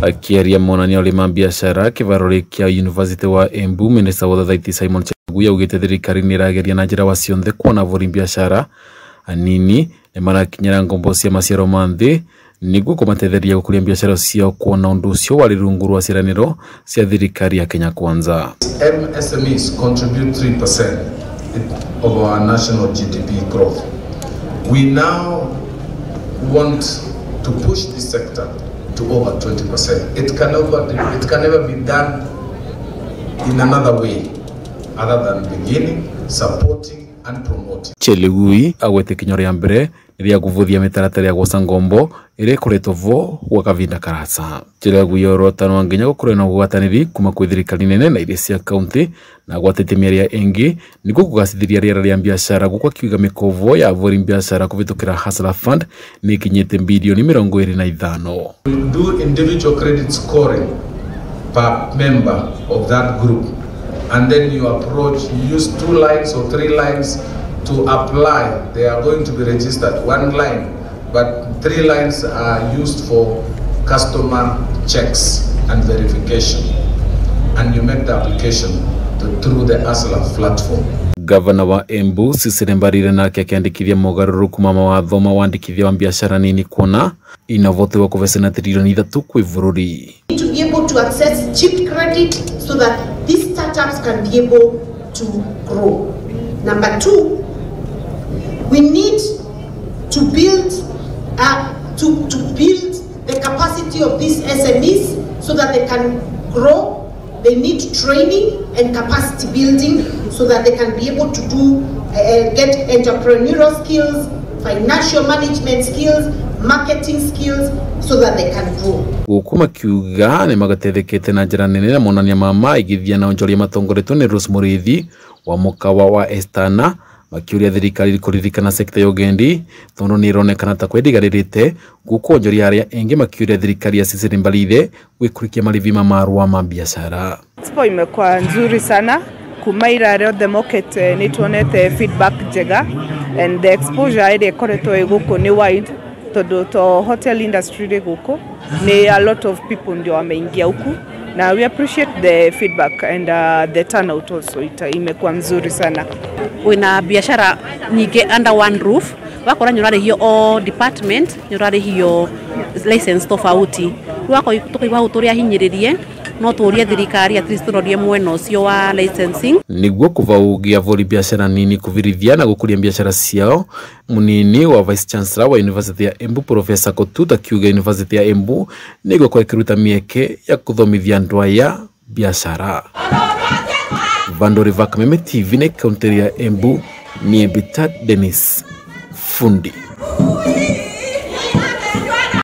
Akiaria monanio ma biacara kĩvarori kĩa University wa Embu, minista wa ũthathaiti Simon Chelugui augĩte thirikari nĩ ĩrageria na njĩra wa cionthe kuona avũri biacara anini nĩ marakinyĩra ngombo cia maciaro ma nthĩ nĩguo kũmatetheria gũkũria biacara ciao kuona ũndũ ũcio warĩ rungu rwa ciĩranĩro cia thirikari ya Kenya Kwanza. MSMEs contribute 3% of our national GDP growth. We now want to push this sector to over 20%. It can never be done in another way other than beginning, supporting and promoting. Chelugui agwete kinyo ria mbere ria kuvuthia mitaratara ya gwoca ngombo iria ikoretwo vo gwa kavinda karasa. Chelugui orotano nginya gukorwo na ugwataniri kuma kwi thirikari nene na iria cia kaunti na gwatete miaria ingi niguo kugacithiria riera ria biacara guku akiuga mikovo ya avuri biacara kuvitukira Hustler Fund ni ikinyite bilioni 25. We do individual credit scoring per member of that group, and then you approach, you use 2 lines or 3 lines to apply. They are going to be registered 1 line, but 3 lines are used for customer checks and verification, and you make the application through the Hustler platform. Gavana wa Embu Cecily Mbarire nake akiandikithia mogaruruku ma mawatho ma wandikithia wa biacara nini kuona inavotewa kuvesena trilioni 3 kwi bururi. To be able to access cheap credit so that these startups can be able to grow. Number 2, we need to build to build the capacity of these SMEs so that they can grow. They need training and capacity building so that they can be able to do get entrepreneurial skills, financial management skills, marketing skills so that they can grow. Guku makiuga ni magatethekete na njira nene na monania mama igithia na onjoria matongoretwo ni Rose Muriithi wa mukawa wa Estana makiuria thirikari kuririkana sekta ya ugendi tondu ni ironekana ta kwendigaririte guku onjoria aria engi makiuria thirikari ya Cecily Mbarire gwikurikia marivi ma marua ma biacara. Expo imekuwa nzuri sana kumaira reo the market ni tuonete feedback njega and the exposure ire ikoretwo iguku ni wide tondu to hotel industry ri guku ni a lot of people ndio wameingia huku na we appreciate the feedback and the turnout also imekuwa mzuri sana. Wina biashara nyingi under one roof wakora nyurarihio o department nyurarihio license tofauti wako tukaigua turia hinyiririe no tuurie thirikari at least turorie mwena ucio wa licensing niguo kuvaugia vori biashara nini kuvirithia na gukuria biashara ciao. Munini wa Vice Chancellor wa University ya Embu Professor Kotuta kiuga University ya Embu niguo kwa ikiruta mieke ya kuthomithia andu aya biashara. Vandori Vakameme TV ne kaunti ya Embu ni Ebita Dennis Fundi.